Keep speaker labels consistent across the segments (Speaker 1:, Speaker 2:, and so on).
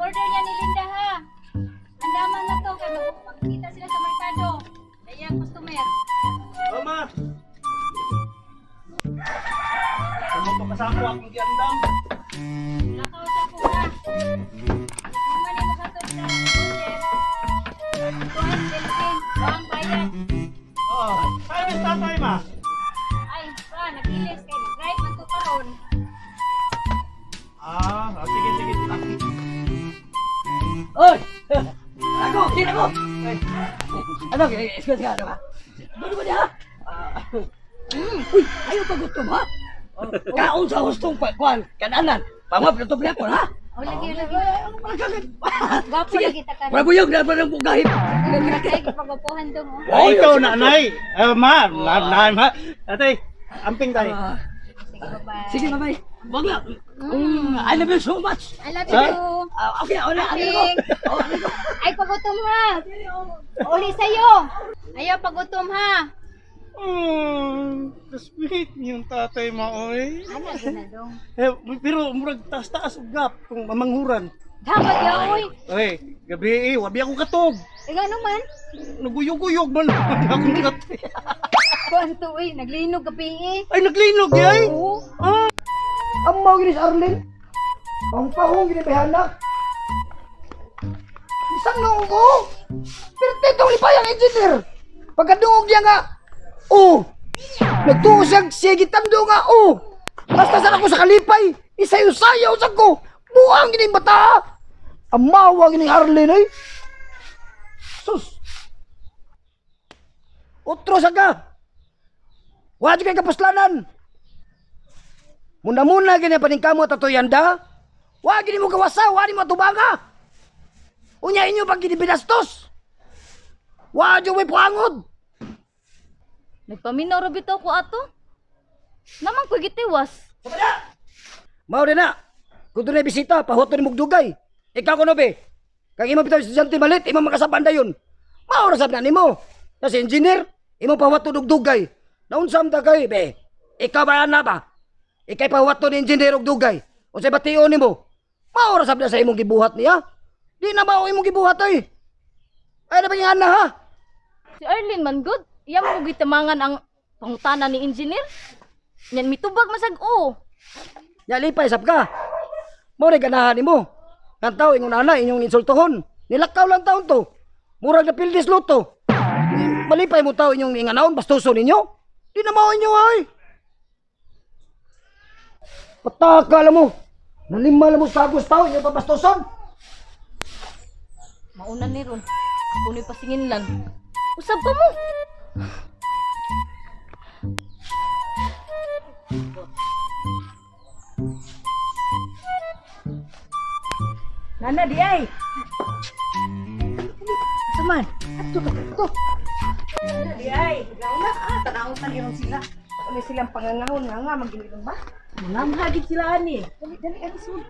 Speaker 1: Pag-order niya ni Linda ha. Andaman na to kay magkita sila sa merkado. Dayang customer.
Speaker 2: Mama. Sumuto ka sa ako akong giandam.
Speaker 1: Lakaw sa ko ha. Mama ni makatod sa order. Kuan Delphine, ang bayad.
Speaker 2: Oh, ay Miss tatay ma.
Speaker 1: Ay, pa, nagilis kay mag-drive man to karon.
Speaker 2: Ah, ah, sige sige.
Speaker 3: Oy! Ako, kita ko! Ano, excuse ka, ano ka? Ano ba niya? Uy, ayaw pa gutom, ha? Kaon sa hustong kuan, kananan. Pangwap na to po, ha?
Speaker 1: Oh, lagi lagi. Gwapo
Speaker 3: Sige.
Speaker 1: lagi ta karon.
Speaker 3: Wala buyog, na ba ng bugahit?
Speaker 1: Kay pagwapuhan dong oh.
Speaker 2: Ay, ikaw na nay. Eh, ma, ma, na, ma. Tatay, amping tay.
Speaker 3: Ah,
Speaker 1: Sige, bye-bye.
Speaker 3: sige, bye-bye. Wag lang. I love you so much.
Speaker 1: I love you too.
Speaker 3: Ah, okay, wala, ano ko?
Speaker 1: Amping.
Speaker 3: Oh, ano ko?
Speaker 1: Ay, pagutom ha. Uli sa'yo. Ayaw, pagutom ha.
Speaker 2: Sweet yung tatay mo, oy.
Speaker 1: Ano, ginadong?
Speaker 2: Eh, pero murag taas-taas og gap kung mamanghuran.
Speaker 1: Dapat ya, oy.
Speaker 2: Oy, gabi eh, wabi ako katog.
Speaker 1: Eh, nga naman.
Speaker 2: Naguyog-uyog man akong katog.
Speaker 1: Kuan to, oy. Naglinog gabi eh.
Speaker 2: Ay, naglinog ay.
Speaker 1: Oo.
Speaker 2: Ah,
Speaker 4: Amaw gini sa Arlene. Pahong-pahong gini bayana. Isang noong ko. Pertitong lipayang engineer. Pagkadungog niya nga. Oh. Nagtuo siya siya gitando nga. Oh. Basta sa ako sa kalipay. Isayo-sayaw sa ko. Buang gini bata. Amaw gini Arlene ay. Sus. Otro sa ka. Wala kay kapuslanan. Muna-muna gini paningkamot ato yanda. Wa gini mo gawasa, wa ni mo tubanga. Unya inyo pag gini binastos. Wa jud may puangod.
Speaker 5: Nagpaminaw ra bitaw ko ato. Naman ko gitiwas.
Speaker 4: Mao din na. Kung dunay bisita, pahuto ni mugdugay. Ikaw kuno be. Kag imo bitaw estudyante malit, imo makasaban dayon. Mao ra sab na nimo. Kasi engineer, imo pahuwato dugdugay. Naunsa man ta kay be? Ikaw ba na ba? Ikay pahuwato ni engineer og dugay. Unsay bation nimo? Mao ra sab na sa imong gibuhat niya. Di na mao imong gibuhat oy. Ay na ba yung ana ha?
Speaker 5: Si Arlene man good. Iya mo gitamangan ang pangutana ni engineer. Nyan mitubag masag o.
Speaker 4: Ya lipay sab ka. Mao ray ganahan nimo. Kan tao ingon ana inyong insultohon. Nilakaw lang taon to. Murag na pildis luto. Malipay mo tao inyong inganaon bastuso ninyo. Di na mao inyo ay. Pataka lang mo. Nalima lang mo sa agos tao inyo pabastuson.
Speaker 5: Mauna ni ron. Ako ni pasingin lang. Usab pa mo.
Speaker 6: Nana di ay. Saman, ato ka to. Nana di ay. Gauna ah, tanawon tan iron sila. Ano silang pangangahon nga nga maginilong ba? Mangamhagid sila ani. Dali dali ani sul.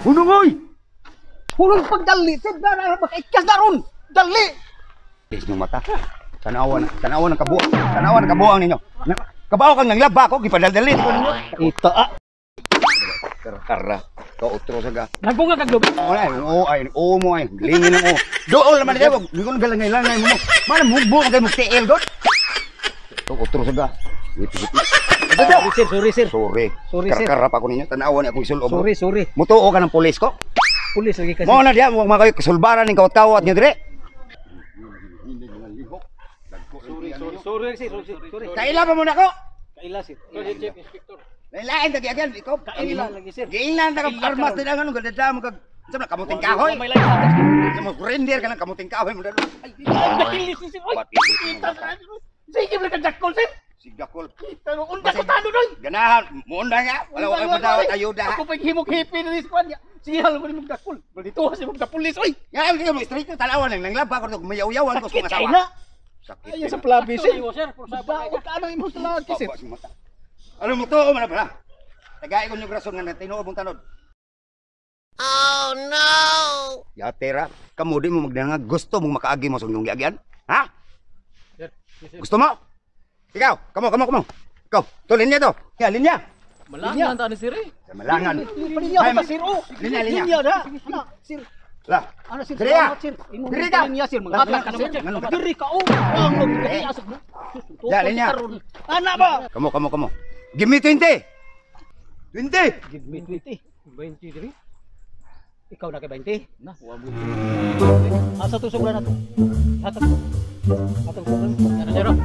Speaker 4: Hunong oy.
Speaker 3: Hulong pagdali, sir, na makaikas na ron. Dali.
Speaker 4: Tis niyong mata. Tanawan, tanawan ang kabuang. Tanawan ang kabuang ninyo. Kabaw kang nanglaba ko, gipadaldalit ko ninyo.
Speaker 3: Ita ah.
Speaker 4: Kara, ka otro sa ga.
Speaker 3: Nagbunga kag lubi.
Speaker 4: Wala, oo ay, oo mo ay. Lingin ang oo. Dool naman niya, di ko nagalangay-langay mo. Mana mugbo kay mo TL dot. To otro sa ga.
Speaker 3: Sorry sir, sorry sir.
Speaker 4: Sorry.
Speaker 3: Sorry, sir.
Speaker 4: Karkarap ako ninyo, tanawan ni akong isulob.
Speaker 3: Sorry, sorry.
Speaker 4: Mutuo ka ng pulis ko.
Speaker 3: Pulis lagi kasi.
Speaker 4: Mo na diya, mo mga kayo kasulbaran ning kawat-kawat niyo dire.
Speaker 2: Sorry, sorry, sorry, sir. Sorry, sorry.
Speaker 4: Kaila pa muna ko.
Speaker 2: Kaila, sir. Sorry, Chief Inspector.
Speaker 4: Lain ta giagyan ikaw.
Speaker 3: Kaila lagi, sir.
Speaker 4: Giingnan ta kag armas din ang anong gadada mo kag sa mga kamuting kahoy.
Speaker 3: May lain sa
Speaker 4: Sa mo surrender ka ng kamuting kahoy mo dalo.
Speaker 3: Ay, ay, sir. Oy. Sige, balik ka dakol, sir.
Speaker 4: Sigdakol.
Speaker 3: Unda ko tano doy.
Speaker 4: Ganahan, muunda nga. Wala ko madawat ayuda.
Speaker 3: Ako pa himok hipi na this kwan. Sige, halo mo ni magdakol. Dito kasi magdapulis, oy.
Speaker 4: Nga ang mo straight na tanawan lang nanglaba ko to mayaw-yawan ko sa
Speaker 3: Sakit
Speaker 4: mga
Speaker 3: kay
Speaker 4: asawa.
Speaker 3: na.
Speaker 4: Sakit.
Speaker 3: Ayaw sa plabi, sir.
Speaker 2: Sir,
Speaker 3: Baot ka ano imo sa lagi, sir.
Speaker 4: Baba sa mata. Ano mo to man pala? Tagay ko niyong rason nga tinuod mong tanod. Oh no. Ya tera, kamo di mo magdangag gusto mong makaagi mo sa inyong giagyan? Ha?
Speaker 2: Sir,
Speaker 4: Gusto mo? Ikaw, kamo kamo kamo. Ikaw, to linya to. Ya linya.
Speaker 7: Malangan ta ni sir eh.
Speaker 4: Sa malangan.
Speaker 3: Palinya
Speaker 4: Ay,
Speaker 3: ka, sir. Oh.
Speaker 4: Linya, linya.
Speaker 3: Linya na. Ana, sir.
Speaker 4: Lah.
Speaker 3: Ana, sir.
Speaker 4: Diri ah.
Speaker 3: Salamat, sir. Imong
Speaker 4: Diri ka.
Speaker 3: linya, sir. Manghatag ka, sir.
Speaker 4: Ngano ka?
Speaker 3: Diri ka, oh. Ang log
Speaker 4: Eh.
Speaker 3: asok mo.
Speaker 4: Ya, linya.
Speaker 3: Ana ba?
Speaker 4: Kamo kamo kamo. Give me 20. 20.
Speaker 3: Give me 20.
Speaker 2: 20 diri.
Speaker 3: Ikaw na kay 20.
Speaker 7: Na, wa mo.
Speaker 3: Asa to sobra na to? Hatag. Hatag sobra.
Speaker 7: Ano sir? oh?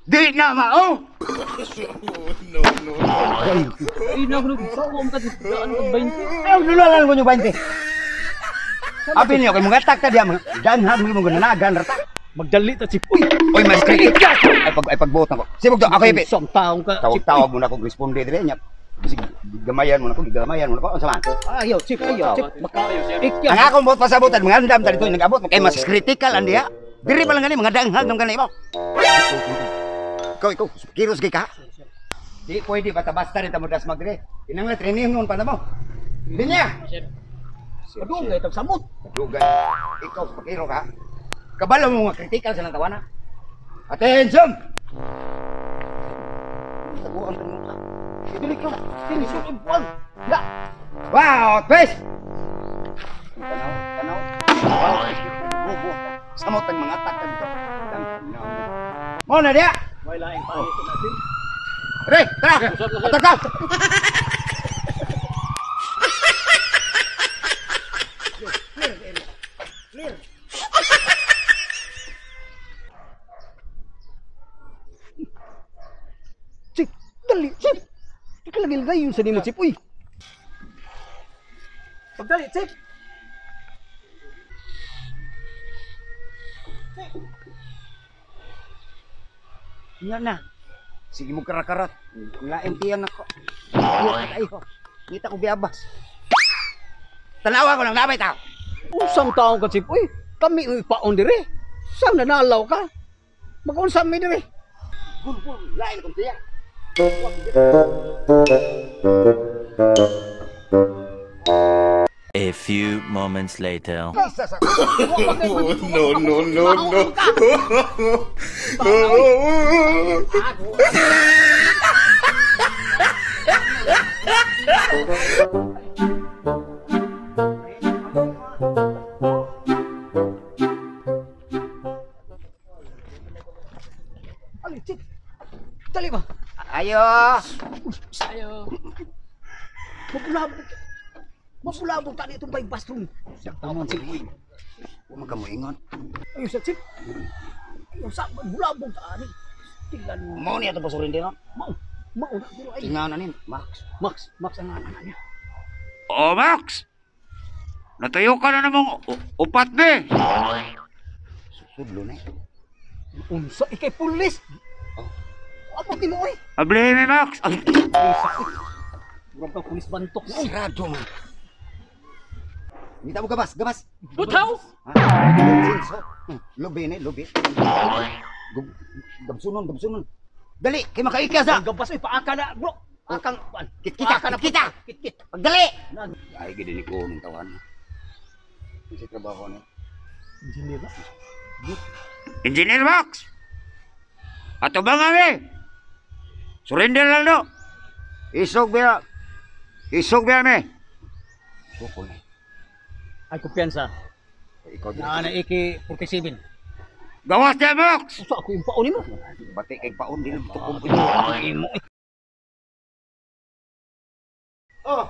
Speaker 4: Di na mao.
Speaker 7: Ay na ko sa ko ka daan kag 20.
Speaker 4: Ay, nulalan ko nyo 20. Abi niyo kay mga tak ta diya mga danhag mo gananagan rata.
Speaker 3: Magdali ta chip. Uy,
Speaker 4: Oy, mas cricket. Ay pagbuot na ko. Sibog to, ako ipi.
Speaker 3: Isang taong ka. Chip.
Speaker 4: Tawag-tawag mo na akong responde dire nya. Bisig gamayan mo na ko, gamayan mo na ko. Unsa man?
Speaker 3: Ayaw, chip, ayaw, chip. Maka ikya.
Speaker 4: Ang akong buot pasabutan mga andam ta dito nag-abot kay mas critical ang diha. Diri pa lang gani mga danghag ng gani mo. Ikaw, ikaw, kiros kay ka. Di pwede basta-basta rin tamo dasmag dire. Inang training noon pa na mo. Linya.
Speaker 3: Padungay tag samot.
Speaker 4: Dugay. Ikaw, pakiro ka. Kabalo mo nga critical sa tawana. Attention! Taguan ka mo.
Speaker 3: Dili ka. Sini sulod buwang. Ya.
Speaker 4: Wow, twist! Tanaw, tanaw. Wow, bubo. Samot ang mga takag to. Mo na dia.
Speaker 2: May laing pangit na, sir.
Speaker 4: Re, tara. Atak ka.
Speaker 3: Chip, dali, chip. Di ka lagi lagay yun sa nimo, chip. Uy. Pagdali, chip.
Speaker 4: Nya na. Sige mo karakarat. Lain tiyan ako. Iyo kayo. Ngita ko biabas. Tanawa ko lang labay tao.
Speaker 3: Usang taong ka, chip. Uy, kami uy paon dire. Sang nanalaw ka? Mag-unsa mi dire.
Speaker 4: Gulbul, lain kong tiyan.
Speaker 8: A few moments later.
Speaker 4: Isa sa
Speaker 3: No, no, no, no. Ali, chip. Dali ba?
Speaker 4: Ayo.
Speaker 7: Ayo.
Speaker 3: Mapulabog. Mapulabog tani itong bay bathroom.
Speaker 4: Tama si Uy. Huwag man ka mo ingon.
Speaker 3: Ayun sa chip. Ayun sa bulabog tani. Tingnan mo.
Speaker 4: Mao niya ito pasurin din, no?
Speaker 3: Mao. Mao na pero ay.
Speaker 4: Tingnan na nin, Max.
Speaker 3: Max, Max ang anak niya.
Speaker 9: Oh, Max! Natayo ka na namang upat na eh.
Speaker 4: Susudlo na eh.
Speaker 3: Unsa ikay pulis.
Speaker 4: Oh.
Speaker 3: Abot nimo oy.
Speaker 9: Ablihin mi, Max! Ay,
Speaker 3: Murag ka pulis bantok na oy.
Speaker 4: Sarado man. Ngita mo gabas, gabas.
Speaker 7: Butaw.
Speaker 4: Ha? Sinso. Lubi ni, lubi. Gabsunon, gabsunon. Dali, kay makaikas
Speaker 3: Ang
Speaker 4: na.
Speaker 3: gabas oy paaka na, bro. Akang kuan.
Speaker 9: Kita, kita.
Speaker 3: Kit-kit.
Speaker 9: Pagdali. Ay gid ni ko ning tawan. Sa trabaho ni.
Speaker 2: Engineer ba?
Speaker 9: Engineer Max. Ato ba nga mi? Surrender lang do. Isog biya. Isog biya mi. Suko ni.
Speaker 2: Ay kumpiyansa.
Speaker 9: Ikaw din.
Speaker 2: Na na AK-47.
Speaker 9: Gawas niya, Max.
Speaker 3: Usa ako yung paon nimo.
Speaker 9: Bati kay paon din ang tukong ko.
Speaker 3: Ay mo.
Speaker 10: Oh.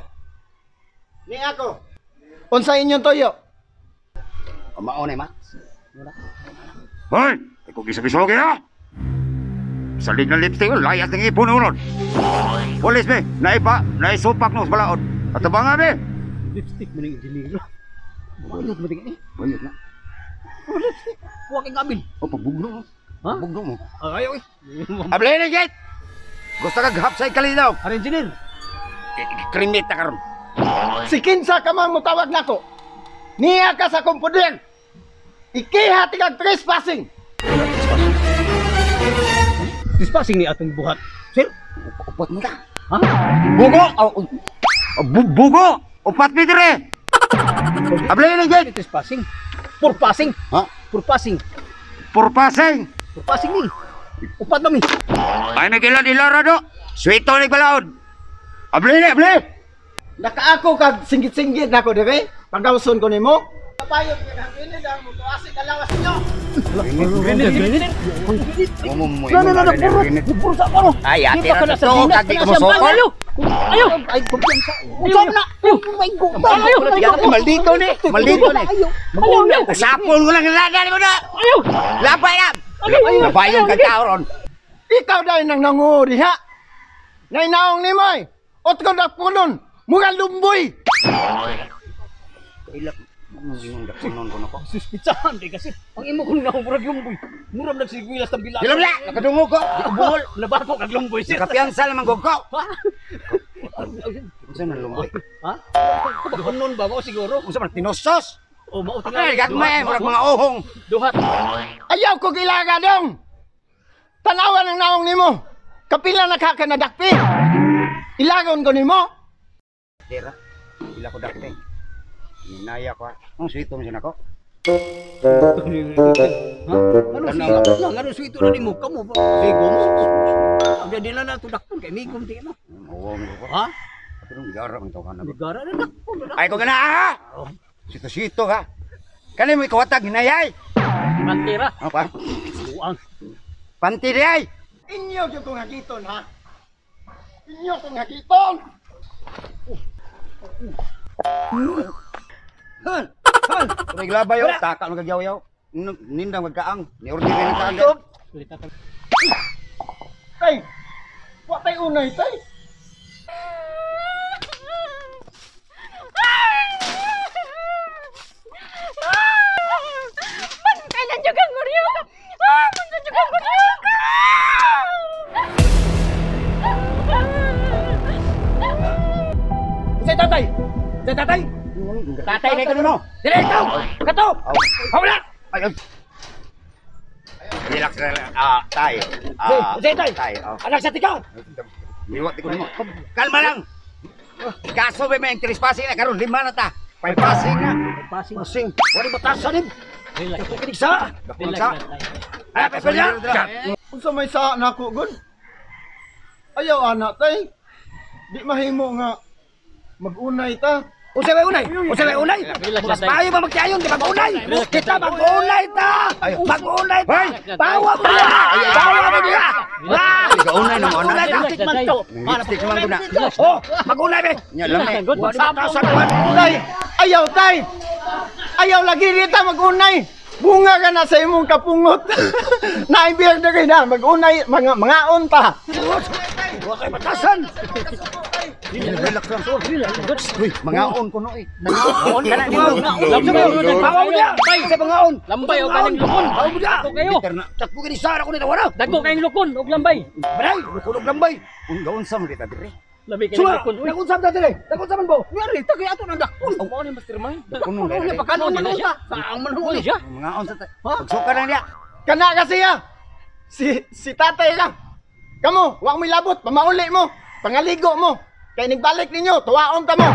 Speaker 10: Ni ako. Unsa inyong toyo?
Speaker 4: Mao na Max.
Speaker 9: Hoy, ikaw gisag-gisog ha. Salig na lipstick, layas ng ipon uron. Pulis mi, naipa, naisupak no sa balaod. Ato ba nga mi?
Speaker 2: Lipstick mo ning engineer. Bayot mo tingin eh.
Speaker 9: Bayot na.
Speaker 3: Lipstick. Wa kay ngabil.
Speaker 9: Oh, pagbugno mo.
Speaker 2: Ha?
Speaker 9: Pagbugno mo.
Speaker 2: Ayaw eh.
Speaker 9: Abli ni Jake. Gusto ka gahap sa ikalinaw.
Speaker 2: Are engineer.
Speaker 9: Krimit na karon.
Speaker 10: Si kinsa ka man motawag nako. Niya ka sa akong poder. Ikiha tigag trespassing.
Speaker 2: Trespassing ni atong buhat. Sir,
Speaker 9: Upat mo ta.
Speaker 2: ha?
Speaker 9: Bugo! Oh, bugo! Upat mi dire. Abli ni Jake.
Speaker 2: Trespassing. Purpasing.
Speaker 9: Ha?
Speaker 2: Purpasing.
Speaker 9: Purpasing.
Speaker 2: Purpasing ni. Upat na mi.
Speaker 9: Ay may kila dilara do. Sweeto ni balaod. Abli ni, abli.
Speaker 10: Nakaako kag singgit-singgit nako dire. Pagawson ko nimo. Papayon ka nang ini dang mo tuasi kalawas ninyo.
Speaker 2: Grenade, grenade.
Speaker 4: No no no no puro. Puro sa ako.
Speaker 9: Ay, ate
Speaker 3: Di ba ka
Speaker 9: na
Speaker 3: na sa
Speaker 9: to,
Speaker 3: Pinas,
Speaker 9: kagi
Speaker 3: kana
Speaker 9: ko
Speaker 3: siya
Speaker 9: mosokol.
Speaker 5: Ayo! Ayo!
Speaker 3: Ay kumpiyansa. Unsa na? Ay go.
Speaker 5: Ayo!
Speaker 9: Maldito ni, maldito ni.
Speaker 5: Ayo!
Speaker 9: Usapon ko lang ang lada ni mo na.
Speaker 5: Ayo!
Speaker 9: Labay na. Labayon kag tao ron.
Speaker 10: Ikaw dahil nang nanguho diha. Nainaong nimo ay. Otro dakpunon. Mura lumboy.
Speaker 9: Dakpunon ko nako.
Speaker 2: Suspitsahan di kasi. Ang imo kung na murag lumboy. Murag nagsigwilas ng bilang.
Speaker 9: Dilom la, nakadungog ko. Di ko buhol.
Speaker 2: Nabako kag lumboy sir.
Speaker 9: Nakapiyansa lamang gog ko.
Speaker 2: Ha?
Speaker 9: Unsa man lumboy?
Speaker 2: Ha? Kunon ba mo siguro?
Speaker 9: Unsa man tinosos?
Speaker 2: O mao tingali.
Speaker 9: Ay, gagmay, murag mga ohong.
Speaker 2: Duhat.
Speaker 10: Ayaw ko gilaga dong. Tanawan ang naong nimo. Kapila na ka kanadakpi. Ilagon ko nimo.
Speaker 9: Dira. Ila ko dakte. Ninaya ko. Ang sweet mo siya nako.
Speaker 2: Ha? Ano si? Ano sweet na nimo kamo ba? Sigo mo. Ang di na na to dakpon kay migom di mo.
Speaker 9: Oo mo ko.
Speaker 2: Ha?
Speaker 9: Pero gara ang tawanan ko.
Speaker 3: Gara na dakpon na.
Speaker 9: Ay ko gana ha. Sito-sito ha. Kani mo ikawatag hinayay.
Speaker 7: Pantira.
Speaker 9: Ano pa?
Speaker 2: Buang.
Speaker 9: Panti di ay.
Speaker 10: Inyo gyud kong hagiton ha. Inyo kong hagiton.
Speaker 9: Tumiglabay oh, taka magagyaw-yaw. Nindang magkaang. Ni order ni kaang.
Speaker 10: Tay. Wa tay unay tay.
Speaker 5: Man, kailan juga ang nguryo ka? Ah, man juga ang nguryo ka!
Speaker 4: Unsay tatay? Unsay tatay?
Speaker 9: Tatay na ikaw mo.
Speaker 4: Dili ikaw. Kato. Hawla.
Speaker 9: Ay, ay. Relax, relax. Ah, tay. Ah,
Speaker 4: Unsay tay?
Speaker 9: Tay, oh.
Speaker 4: Anak sa tikaw.
Speaker 9: Liwat ko nimo. Kalma lang. Kaso ba may trespassing na karon lima na ta. Bypassing na.
Speaker 2: Passing.
Speaker 4: Masing. Wala batasan nim.
Speaker 7: Relax.
Speaker 4: Kinig sa.
Speaker 7: Relax.
Speaker 9: Sa.
Speaker 4: Ay, papel niya.
Speaker 10: Unsa may sa nako gun? Ayaw ana tay. Di mahimo nga magunay ta.
Speaker 4: Unsay may unay? Unsay may unay?
Speaker 7: Relax
Speaker 4: Mas
Speaker 7: lang tayo.
Speaker 4: maayo ba magtiayon di mag-unay? Kita mag-unay ta. Mag-unay ta.
Speaker 9: Hoy!
Speaker 4: Bawa mo niya. Bawa mo niya. Ah!
Speaker 9: Ikaw na mo na.
Speaker 4: Mag-unay ta.
Speaker 7: Relax lang tayo.
Speaker 9: Lipstick man ko na.
Speaker 4: Oh, mag-unay be.
Speaker 9: Nya lami.
Speaker 7: Good.
Speaker 4: Wala batasan man.
Speaker 10: Tay, ayaw tay. Ayaw lagi dita magunay. Bunga ka na sa imong kapungot. Naibir na kay na magunay mga mangaon ta.
Speaker 4: Wa kay batasan.
Speaker 9: Relax lang. Uy, mangaon ko no eh.
Speaker 4: Mangaon ka na nimo. Bawa mo niya. Sa pangaon.
Speaker 7: Lambay o galing lukon.
Speaker 4: Bawa mo niya.
Speaker 7: Dagko kayo.
Speaker 9: Bitter na.
Speaker 4: Takbo kini sara ko ni tawara.
Speaker 7: Dagko kayong lukon og lambay.
Speaker 4: Balay, kulog lambay.
Speaker 9: Ungaon sa mo dita dire.
Speaker 7: Labi kayong
Speaker 4: Suwa,
Speaker 7: lukon. Uy.
Speaker 4: nagunsam ta dire. Nagunsam man bo.
Speaker 3: Ngari ta kay ato nang dakpon.
Speaker 7: Mao ni mastermind.
Speaker 9: Kuno
Speaker 3: Ano
Speaker 9: na.
Speaker 3: pakanon man ta? Saang man
Speaker 7: Mao ni siya.
Speaker 9: Mangaon sa ta. Pagsuka lang dia.
Speaker 10: Kana kasi ya. Si si tatay ka. Kamo, wa mo labot, pamauli mo. Pangaligo mo. Kay nigbalik ninyo, tuwaon ta mo.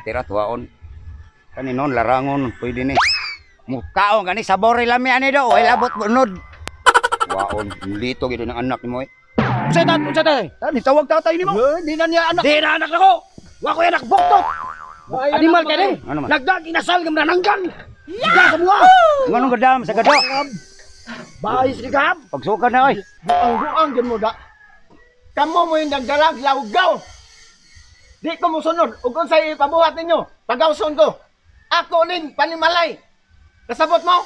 Speaker 9: Tira tuwaon. Kani noon larangon pwede ni. Mukaon kani sabor lami ani do, ay labot bunod. Tuwaon, lito gid ng anak nimo eh.
Speaker 4: Unsa ta? Unsa ta?
Speaker 9: Tani tawag tatay nimo.
Speaker 4: Di na niya anak. Di na anak nako. Wa ko anak buktot. Animal kani.
Speaker 9: Ano man?
Speaker 4: Nagdag inasal nga manananggal. Siga sa buwa.
Speaker 9: Nganong gadam sa gado?
Speaker 4: Bayis ni gab.
Speaker 9: Pagsuka na oy.
Speaker 10: Buang-buang gyud mo da. Kamo mo yung nagdalag lawgaw. Di ko mosunod ug unsay ipabuhat ninyo, pagawson ko. Ako ning panimalay. Kasabot mo?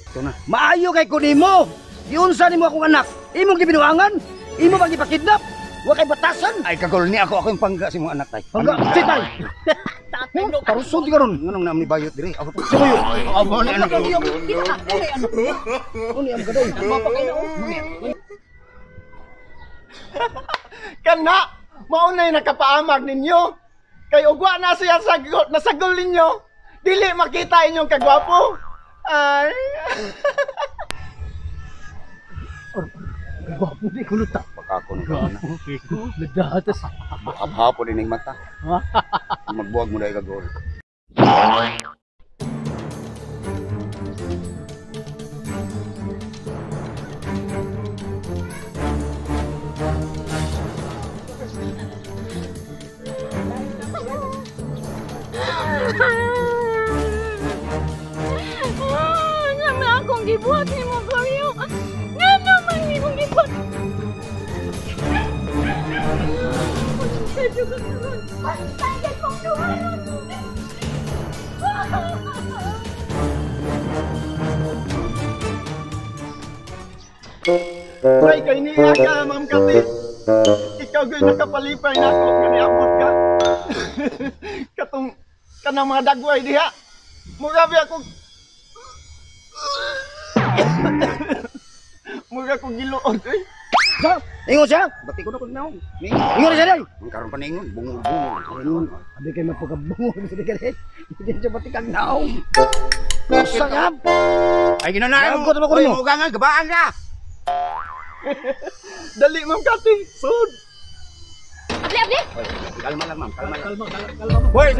Speaker 9: Ito na.
Speaker 4: Maayo kay kunimo. Giunsa nimo akong anak. Imong gibinuangan, imo bang gipakidnap? Wa kay batasan.
Speaker 9: Ay kagol ni ako ako yung pangga sa imong anak tay.
Speaker 4: Pangga, si tay. Tatay no, karuson di karon.
Speaker 9: Nganong naam ni bayot dire? Ako po.
Speaker 4: Suyo.
Speaker 9: Amo ni anak.
Speaker 4: Uni ang gaday.
Speaker 10: Kana mao nay nakapaamag ninyo. Kay ugwa na siya sagol, nasagol ninyo. Dili makita inyong kagwapo. Ay.
Speaker 3: Gwapo di ko luta.
Speaker 9: Pagkako ng anak.
Speaker 3: Nagdahatas.
Speaker 9: Hapon din ang mata. Magbuwag mo dahil kagol.
Speaker 5: Nga akong gibuhat ni mo Glorio. Nga naman ni mong gibuhat. Bantay kong duha.
Speaker 10: Ay, kay niya ka, Ma'am Kati. Ikaw gyud nakapalipay na ako nga niabot ka. Katong kanang mga dagway diha. Mura ba ako Mura ko giluod eh.
Speaker 4: Sa, ingon siya.
Speaker 9: Bati ko na kung naong.
Speaker 4: Ingon siya day.
Speaker 9: Ang karon pa ningon, bungol-bungol.
Speaker 4: Abi kay mapagabungol sa dikit. Hindi siya batikag naong. Sa gab.
Speaker 9: Ay ginanay mo.
Speaker 4: Gago naman ko nimo.
Speaker 9: Uy, ugangan, gabaan ka.
Speaker 10: Dali, Ma'am Kati. Sud.
Speaker 5: Abli, abli.
Speaker 9: Oy, kalma lang, ma'am. Kalma lang. Kalma, kalma. Hoy,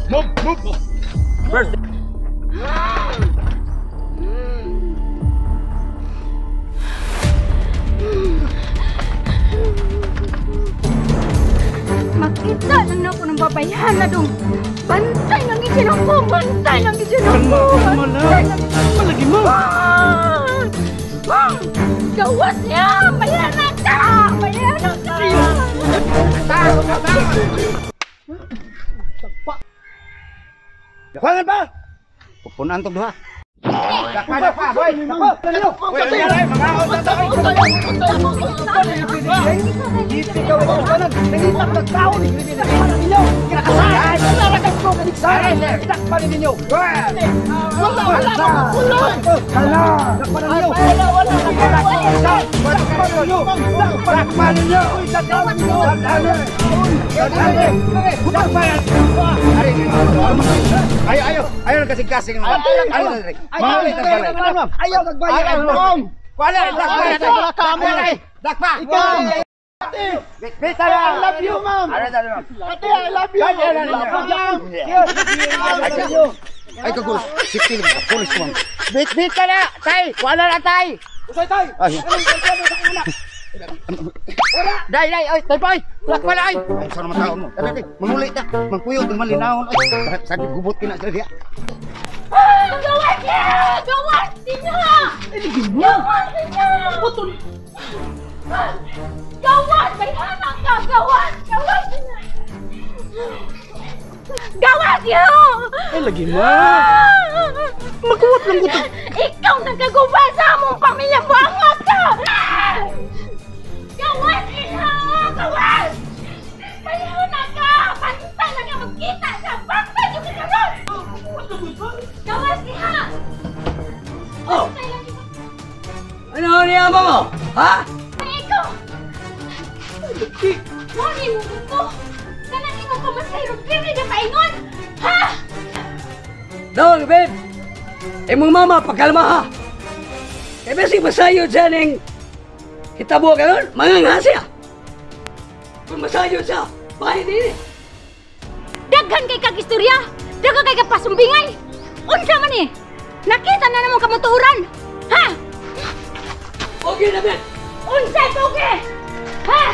Speaker 9: move, move. First.
Speaker 1: Makita lang na ako ng babayhana dong. Bantay lang gid ako, bantay lang gid ako. Bantay lang.
Speaker 7: Malagi mo.
Speaker 1: Gawas niya! Bayana ka! Bayana ka!
Speaker 4: Kuangan pa.
Speaker 9: Pupunan tong duha. Dakpa, dakpa, boy.
Speaker 4: Dakpa, ninyo.
Speaker 9: Uy, ay, mga
Speaker 4: Ikaw ay kanan. Nangita ko nagtaon. Dakpa ninyo. Kinakasahan. Narakas ko kaniksaran. Dakpa ninyo. Wala, wala, wala. Kala. Dakpa ninyo. Wala, wala. Dakpa ninyo. Dakpa ninyo. Dakpa ninyo. Dakpa
Speaker 9: Ayo, ayo. Ayo kasing-kasing. Ayo,
Speaker 4: ayaw nagbayad.
Speaker 9: Wala, dakpa, dakpa, dakpa. Bita
Speaker 10: I love you, ma'am. Ate, I love you.
Speaker 9: Ay, kagul. Sikil ka, pulis mo. Bit, bit ka na, tay. Wala na, tay.
Speaker 4: Usay, tay.
Speaker 9: Dai, dai, oy, tay boy. Dakpa na, ay. Ay, saan naman taon mo? Dali, manguli ta. Mangpuyot, malinahon. Ay, sakit gubot kina sila diya.
Speaker 1: Gawas niya! Gawas niya! Gawas niya!
Speaker 7: Putol.
Speaker 1: Gawas! Bayhana ka! Gawas! Gawas niya! Gawas niya!
Speaker 7: Ay lagi ma. Magkuwat lang ko to.
Speaker 1: Ikaw nagkaguba sa among pamilya! Buangat ka! Gawas niya! Gawas! Bayhana ka! Bantay lang nga magkita sa bantay yung kakaroon! Gawas niya!
Speaker 3: Oh! Ano niya mo? Ha?
Speaker 1: Ay, ikaw! Mori mo gusto! Kanang imong pamasayro, pwede ka paingon! Ha?
Speaker 3: Dong, babe! Imong mama, pagkalma ha! Kaya basig masayo dyan ang Hitabo karon, manganga siya. Kung masayo siya, bahay din.
Speaker 1: Daghan kay kag istorya, daghan kay kag pasumbingay. Unsa man ni? Nakita na namo kamutuoran. Ha?
Speaker 3: Okay na ben.
Speaker 1: Unsay pogi? Ha?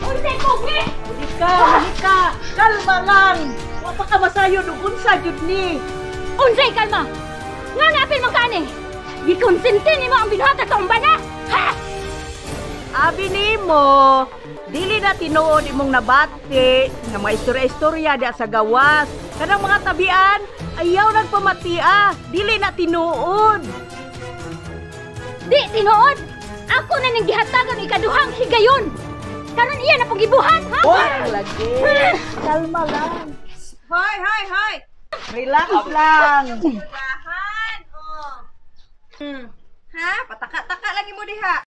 Speaker 1: Unsay pogi?
Speaker 6: Monica, Monica, kalma lang. Wa pa ka masayo ug unsa jud ni.
Speaker 1: Unsay kalma? Nga naapil man ka ani? Gikonsente nimo ang binuhatan sa umbana? Ha?
Speaker 6: Abi nimo, dili na tinuod imong nabati nga mga istorya-istorya diha sa gawas. Kanang mga tabian, ayaw nagpamatia, dili na tinuod.
Speaker 1: Di tinuod. Ako na ning gihatagan ikaduhang higayon. Karon iya na pong gibuhat, ha?
Speaker 6: Lagi. Kalma lang.
Speaker 11: Hoy, hoy, hoy.
Speaker 6: Relax lang.
Speaker 11: Tahan. Oh. Ha? Pataka-taka lagi mo diha.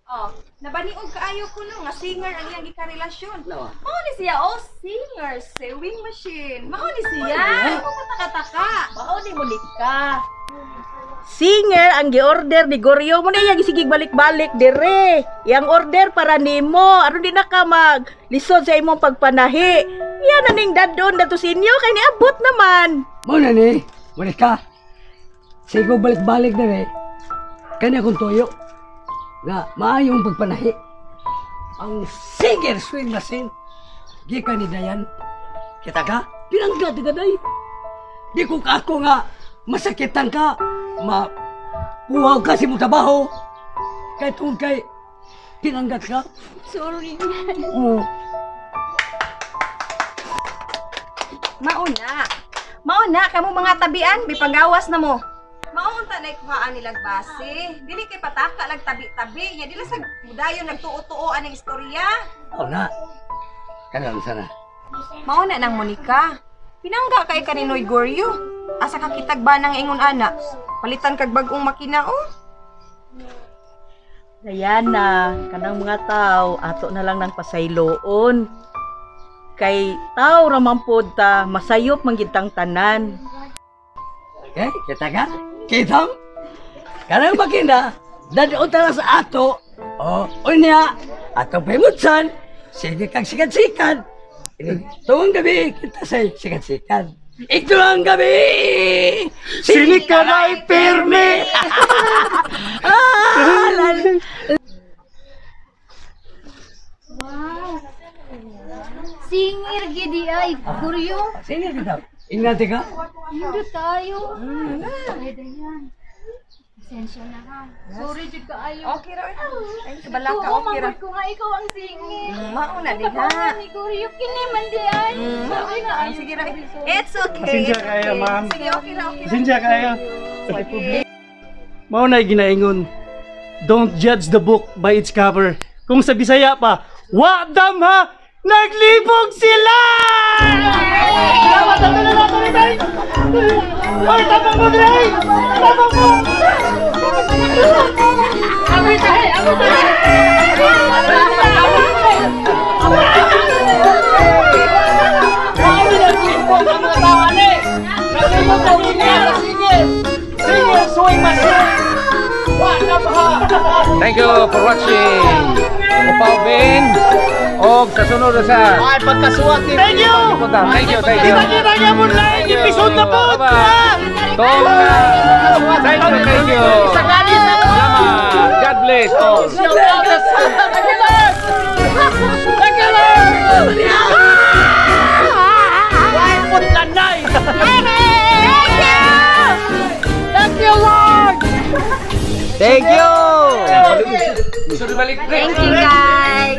Speaker 11: Oh, nabaniog kaayo ko no nga singer ang iyang gikarelasyon. Mao ni siya oh, singer, sewing machine. Mao ni siya. Mo pataka-taka.
Speaker 6: Mao ni Monica. Singer ang gi-order ni Goryo mo na iyang gisigig balik-balik dire. Iyang order para nimo aron di na ka mag lisod sa imong pagpanahi. Iya na ning dadon dato sa inyo kay niabot naman.
Speaker 3: Mo na ni, Monica. Sige balik-balik dire. Kani akong tuyo. Na maayong pagpanahi. Ang singer swing machine. Gikan ni Dayan. Kita ka? Pinangga ti kaday. Di ko ka ako nga masakitan ka, mapuhaw ka sa imong trabaho. Kay tungod kay pinanggat ka.
Speaker 5: Sorry.
Speaker 3: Oo.
Speaker 11: Mauna. Mauna kamo mga tabian, bipagawas na mo. Maunta na ikuhaan nilag base. Dili kay pataka lag tabi-tabi. Nya dili sa mudayon nagtuo-tuo aning istorya.
Speaker 3: Oo na. Kanang sana.
Speaker 11: Mauna nang Monica. Pinangga kay kaninoy Goryo. Asa ka kitag ba nang ingon ana? Palitan kag bag-ong makina oh.
Speaker 6: Diana, kanang mga tao ato na lang nang pasayloon. Kay tao ra man pod ta, masayop man gid tang tanan.
Speaker 3: Okay, kita ka? Kita? Kanang makina, dadon ta lang sa ato. O, unya, ato pahimutsan, sige kag sikat-sikat. Tuwang gabi, kita sa sikat-sikat. Ito ang gabi!
Speaker 10: Sini ka na pirmi!
Speaker 1: Wow. Singer gidi ay, Goryo.
Speaker 3: Sige kita. Ingati ka?
Speaker 1: Hindi tayo. Ay, Dayan. Pasensya na ha. Sorry jud kaayo.
Speaker 11: Okay ra. Ay kabala ka
Speaker 1: Oo,
Speaker 11: okay ra.
Speaker 1: manggod ko nga ikaw ang singer.
Speaker 11: Mauna diha.
Speaker 1: Kapawan ni Goryo kini man di ay. Sorry na
Speaker 11: Ay, sige ra. It's okay.
Speaker 12: Pasensya
Speaker 11: It's
Speaker 12: kayo,
Speaker 11: okay.
Speaker 12: ma'am.
Speaker 11: Sige, okay ra, okay ra.
Speaker 12: Pasensya kayo.
Speaker 11: Sige.
Speaker 12: Mao na ginaingon. Don't judge the book by its cover. Kung sa Bisaya pa, wa damha, naglibog sila! Salamat na na nato ni Tay! Oy, tapang mo, Dre! Tapang mo!
Speaker 1: Amoy tayo, amoy tayo.
Speaker 10: Kami naglibog ang mga tao, ane! Naglibog ang mga singer! Singer, swing machine! Wa damha!
Speaker 7: Thank you for watching. Upaw Ben. Og sa sunod na sa.
Speaker 10: Ay, pagkasuwat ni
Speaker 12: Thank you!
Speaker 7: Thank you, thank you.
Speaker 12: Kita-kita niya mo lang episode na po!
Speaker 7: Tong. Thank you, thank you. Salamat. God bless all.
Speaker 10: Thank you, Lord! Why put lanay? Thank you, Lord!
Speaker 7: Thank you. Thank
Speaker 11: Thank you guys.